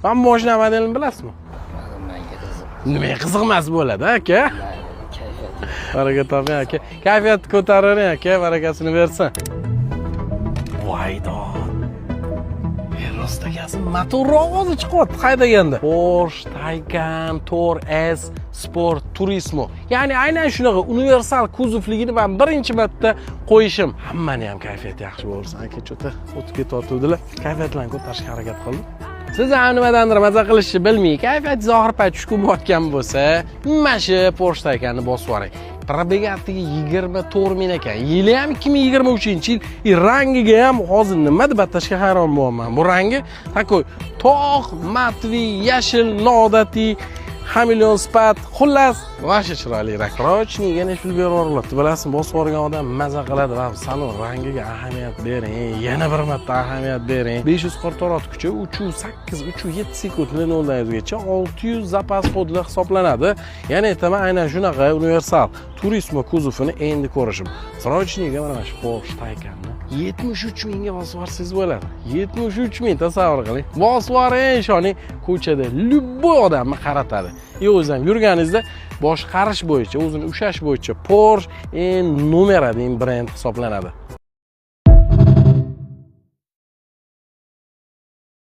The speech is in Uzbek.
Mana bu mashina modelini bilasizmi? Manga qiziq. Nimaga qiziq emas bo'ladi, aka? Kayfiyat. Baraka toping, aka. Kayfiyat ko'taravering, aka, barakasini bersin. Voydod. E, rost akasi, motorroq ovozi chiqyapti haydaganda. Porsche Taycan 4S Sport Turismo. Ya'ni aynan shunaqa universal kuzovligini men birinchi marta qo'yishim. Hammani ham kayfiyati yaxshi bo'lsin. Aka, чё-то o'tib ketyotgandilar. Kayfiyatlarni ko'tarishga harakat qildim. Siz ham nimadandir maza qilishni bilmay, kayfiyatingiz oxir payt tushkun bo'layotgan bo'lsa, mana shu Porsche Taycanni bosib yuboring. Пробег atigi 24 ming ekan. Yili ham 2023-yil. И rangiga ham hozir nima deb atashga hayron bo'lyapman. Bu rangi такой to'q, матовый, yashil, noodatiy, xameleon sifat, xullas, вообще chiroyli rang. Ручник ga necha pul berib yuboriladi, bilasizmi? Bosib yuborgan odam maza qiladi va salon rangiga ahamiyat bering. Yana bir marta ahamiyat bering. 544 kuchi, 3,8, 3,7 sekundli 0 dan 100 gacha, 600 запас ход li hisoblanadi. Yana aytaman, aynan shunaqa universal Turismo kuzovini endi ko'rishim. Срочник ga mana shu Porsche Taycanni 73 mingga bosib yuborsangiz bo'ladi. 73 ming, tasavvur qiling. Bosib yuboring, ishoning, ko'chada любой odamni qaratadi. И o'zi ham yurganingizda boshqarish bo'yicha, o'zini ushlash bo'yicha Porsche eng номер один brend hisoblanadi.